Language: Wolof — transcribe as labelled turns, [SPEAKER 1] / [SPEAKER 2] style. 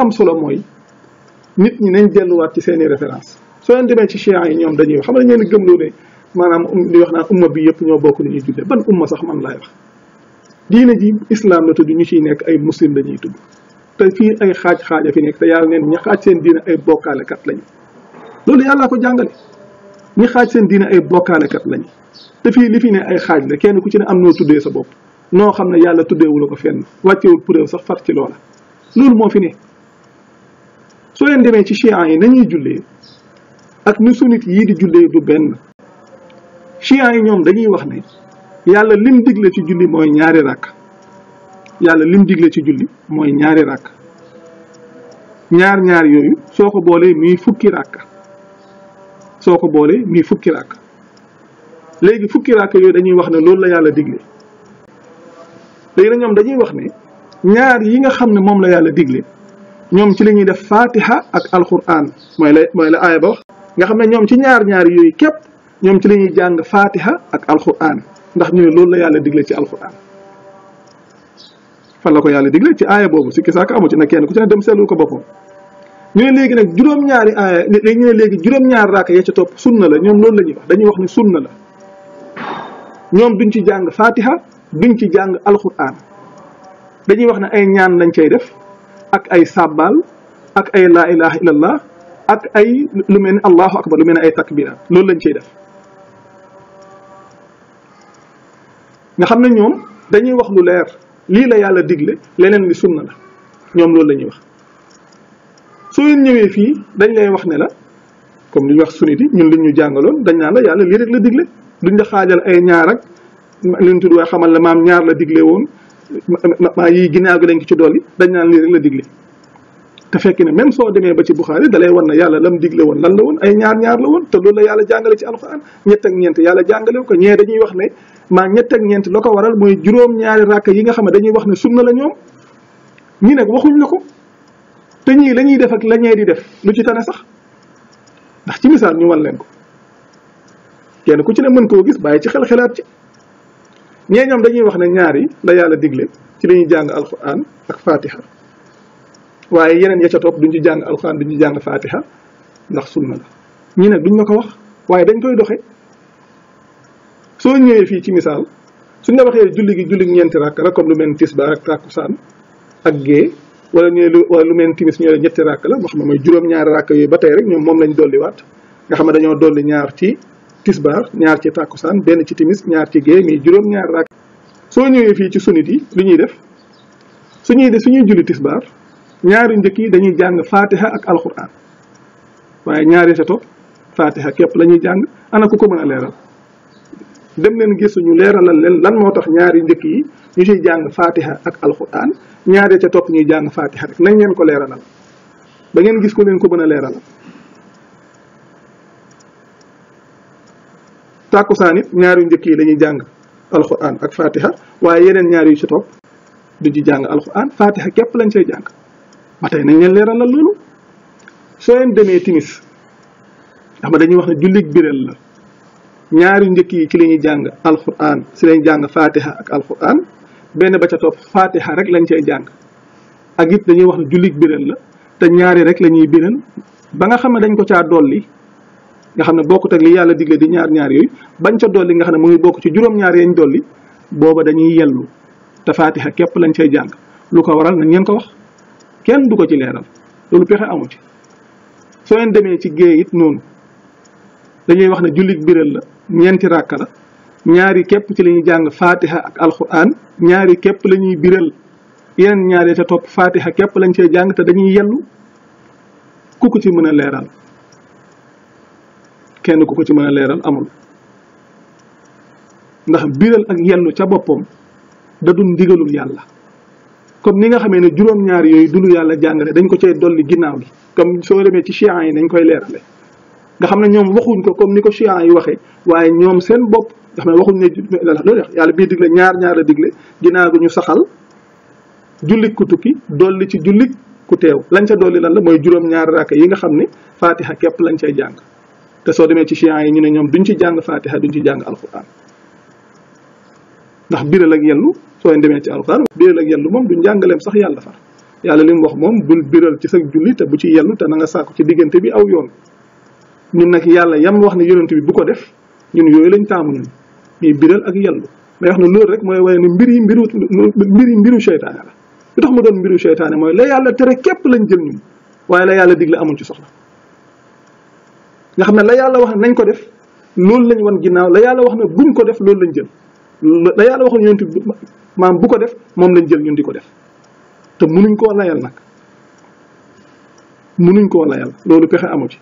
[SPEAKER 1] am solo mooy nit ñi nañ delluwaat ci seeni référence soo leen demee ci chiites yi ñoom dañuy wax xam nga dañu leen gëmloo ne maanaam di wax naan umma bi yëpp ñoo bokk ni ñuy jullee ban umma sax man laay wax diine ji islam la tudd ñu ciy nekk ay muslim dañuy tudd te fii ay xaaj-xaaja fi nekk te yàlla neen ñi xaaj seen diine ay bokkaalekat lañu loolu yàllaa ko jàngale ñi xaaj seen diine ay bokkaalekat lañu te fii li fi ne ay xaaj la kenn ku ci ne am noo tuddee sa bopp noo xam ne yàlla tuddeewula ko fenn wàccewul preuve sax far ci loola loolu moo fi ne soo leen demee ci chiites yi nañuy jullee ak ni sunnit yii di jullee du benn chiites yi ñoom dañuy wax ne yàlla lim digle ci julli mooy ñaari ràkk yàlla lim digle ci julli mooy ñaari ràkk ñaar yooyu soo ko boolee muy fukki ràkk soo ko boolee muy fukki ràkk léegi fukki ràkk yooyu dañuy wax ne loolu la yàlla digle léegi nag ñoom dañuy wax ne ñaar yi nga xam ne moom la yàlla digle ñoom ci la ñuy def fatiha ak alquran mooy la aaya ba wax nga xam ne ñoom ci ñaar yooyu képp ñoom ci la ñuy jàng fatiha ak alquran ndax ñu ne loolu la yàlla digle ci alquran fan la ko yàlla digle ci aaya boobu si kisaaka amu ci na kenn ku ci ne dem seetlu ko boppam ñu ne léegi nag juróom-ñaari aaya léegi ñu ne léegi juróom-ñaar raaka ya ca topp sunna la ñoom loolu la ñuy wax dañuy wax ne sunna la ñoom duñ ci jàng fatiha duñ ci jàng alquran dañuy wax ne ay ñaan lañ cay def ak ay sabbal ak ay laa ilaha illallah ak ay lu mel ni allahu akbar lu mel ni ay takbiraat loolu lañ cay def nga xam ne ñoom dañuy wax lu leer lii la yàlla digle leneen li sunna la ñoom loolu la ñuy wax soo leen ñëwee fii dañ lay wax ne la comme li ñu wax sunnit yi ñun li ñu jàngaloon dañ naan la yàlla lii rek la digle duñ la xaajal ay ñaar ak li ñu tudd waaye xamal la maam ñaar la digle woon maa yi ginnaaw gi lañ ko ci dolli dañ naan lii rek la digle te fekk ne même soo demee ba ci Buxaari dalay wan na yàlla lam digle woon lan la woon ay ñaar la woon te loolu la yàlla jàngale ci alxuraan ñett ak ñeent yàlla jàngale ko ñee dañuy wax ne maa ñett ak ñeent la ko waral mooy juróom-ñaari ràkk yi nga xam ne dañuy wax ne sunna la ñoom ñi nag waxuñ la ko te ñii la ñuy def ak la ñee di def lu ci tane sax ndax ci misaal ñu wan leen ko kenn ku ci ne mën koo gis bàyyi ci xel-xelaat ci ñee ñoom dañuy wax ne ñaar yi la yàlla digle ci la ñuy jàng alxuraan ak fatiha waaye yeneen ya ca topp duñ ci jàng alxuraan duñ ci jàng fatiha ndax sunna la ñi nag duñ la ko wax waaye dañ koy doxe soo ñëwee fii ci misaal suñ la waxee julli ñeenti ràkk la comme lu mel ni tisbaar ak tàkkusaan ak gée wala lu mel ni timis ñu ñetti ràkk la moo xam ne mooy juróom-ñaari ràkk yooyu ba tey rek ñoom moom lañ dolliwaat nga xam ne dañoo dolli ñaar ci tisbaar ñaar ci tàkkusaan benn ci timis ñaar ci gée mi juróom-ñaari ràkk soo ñëwee fii ci sunnit yi lu ñuy def suñuy julli tisbaar ñaari njëkk yi dañuy jàng fatiha ak alquran waaye ñaari sa topp fatiha képp la ñuy jàng ana ku ko mën a leeral dem leen gis ñu leeralal leen lan moo tax ñaari njëkk yi ñu ciy jàng fatiha ak alquran ñaari ca topp ñuy jàng fatiha rek nañ leen ko leeralal ba ngeen gis ko leen ko mën a leeralal tàkkusaan it ñaari njëkk yi dañuy jàng alquran ak fatiha waaye yeneen ñaari yu ci topp du ci jàng alquran fatiha képp lañ cay jàng ba tey nañ leen leeralal loolu soo leen demee timis ndax ma dañuy wax ne jullit biral la ñaari njëkk yi ci la ñuy jàng alquran si lañ jàng fatiha ak alquran benn ba ca topp fatiha rek lañ cay jàng ak it dañuy wax ne jullit biral la te ñaari rek la ñuy biral ba nga xam ne dañ ko caa dolli nga xam ne bokkut ak li yàlla digle di ñaar yooyu bañ ca dolli nga xam ne mu ngi bokk ci juróom-ñaar yañ dolli booba dañuy yellu te fatiha képp lañ cay jàng lu ko waral nañ ngeen ko wax kenn du ko ci leeral loolu pexe amu ci soo leen demee ci géej it noonu dañuy wax ne jullit biral la ñeenti ràkka la ñaari képp ci la ñuy jàng fatiha ak alquran ñaari képp la ñuy biral yeneen ñaari ca topp fatiha képp lañ cay jàng te dañuy yellu ku ko ci mën a leeral kenn ku ko ci mën a leeral amul ndax biral ak yellu ca boppam da dul ndigalul yàlla comme ni nga xamee ne juróom-ñaar yooyu du lu yàlla jàngale dañ ko cay dolli ginnaaw gi comme soo demee ci chiites yi nañ koy leerale nga xam ne ñoom waxuñ ko comme ni ko chiites yi waxee waaye ñoom seen bopp nga xam ne waxuñ ne loolu yàlla bii digle ñaar la digle ginnaaw gi ñu saxal jullit ku tukki dolli ci jullit ku teew lañ ca dolli lan la mooy juróom-ñaar raaka yi nga xam ne fatiha képp lañ cay jàng te soo demee ci chiites yi ñu ne ñoom duñ ci jàng fatiha duñ ci jàng alquran ndax biral ak yellu soo demee ci alquran biral ak yellu moom duñ jàngaleem sax yàlla far yàlla li mu wax moom bul biral ci sa julli te bu ci yellu te na nga sàkku ci diggante bi aw yoon ñun nag yàlla yam wax ne yonent bi bu ko def ñun yooyu lañ taamu ñun ñuy biral ak yellu may wax ne loolu rek mooy waaye ne mbir yi mbiru seytaane la lu tax mu doon mbiru seytaane mooy la yàlla tere képp lañ jël ñun waaye la yàlla digle amuñ ci soxla nga xam ne la yàlla wax ne nañ ko def loolu lañ wan ginnaaw la yàlla wax ne buñ ko def loolu lañ jël la yàlla wax ne yonent bi maam bu ko def moom lañ jël ñun di ko def te munuñ koo layal nag munuñ koo layal loolu pexe amu ci